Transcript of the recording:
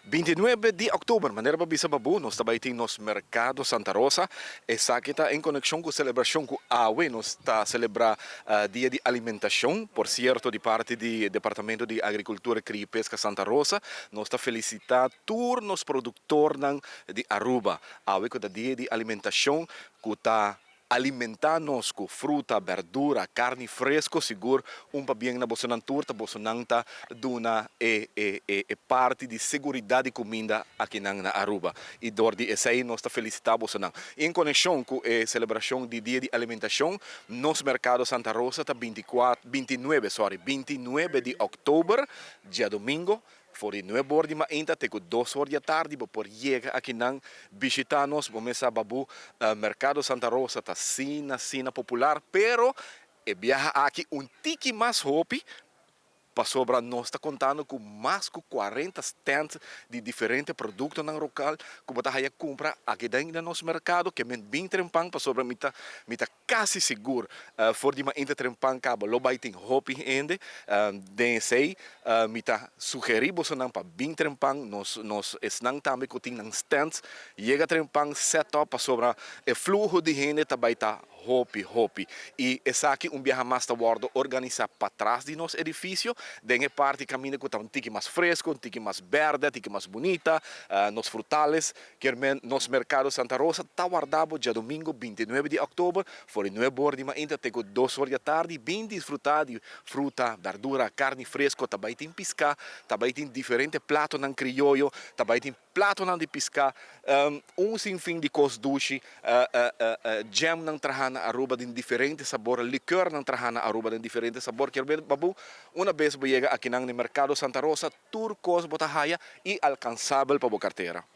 29 di october, manera bo a bisa, Babu, nos tambe tin nos Mercado Santa Rosa. Esaki ta en conexion cu e celebracion cu awe nos ta celebra Dia di Alimentacion, por cierto, di parti di Departamento di Agricultura, Cria y Pesca Santa Rosa. Nos ta felicita tur nos productornan di Aruba. Awe cu Dia di Alimentacion, cu ta alimenta nos cu fruta, berdura, carni fresco, sigur un pabien na boso tur, ta boso ta duna e parti di seguridad di cuminda aki na Aruba. Y door di esey nos ta felicita boso. En conexion cu e celebracion di Dia di Alimentacion, nos Mercado Santa Rosa ta 24, 29, sorry, 29 di october, diadomingo, for di 9 or di mainta te 2 or di atardi, bo por yega aki nan bishita nos. Bo mes sa, Babu, Mercado Santa Rosa ta asina, asina popular, pero e biaha aki un tiki mas hopi, pasobra nos ta contando cu mas cu 40 stands di diferente productonan local cu bo ta cumpra aki den nos mercado, kiermen bin trempan, pasobra mi ta casi sigur, for di mainta trempan caba lo bay tin hopi hende. Den esey mi ta sugeri boso pa bin trempan, nos esnan tambe cu tin stands, yega trempan, set up, pasobra e fluho di hende tambe ta hopi hopi. Y esaki un biaha mas ta wordo organisa patras di nos edificio, den e parti caminda cu ta un tiki mas fresco, un tiki mas berde, un tiki mas bunita, nos frutales. Kiermen nos Mercado Santa Rosa ta warda bo diadomingo 29 di october, for di 9 or di mainta te 2 or di atardi. Bin disfruta di fruta, berdura, carni fresco, tambe tin pisca, tambe tin diferente platonan crioyo, tambe tin platonan di pisca, un sinfin di cos dushi, jam nan traha na Aruba di diferente sabor, liqueur nan traha na Aruba di diferente sabor. Kiermen, Babu, una bes bo yega aki na Mercado Santa Rosa, tur cos bo ta haya y alcansabel pa bo cartera.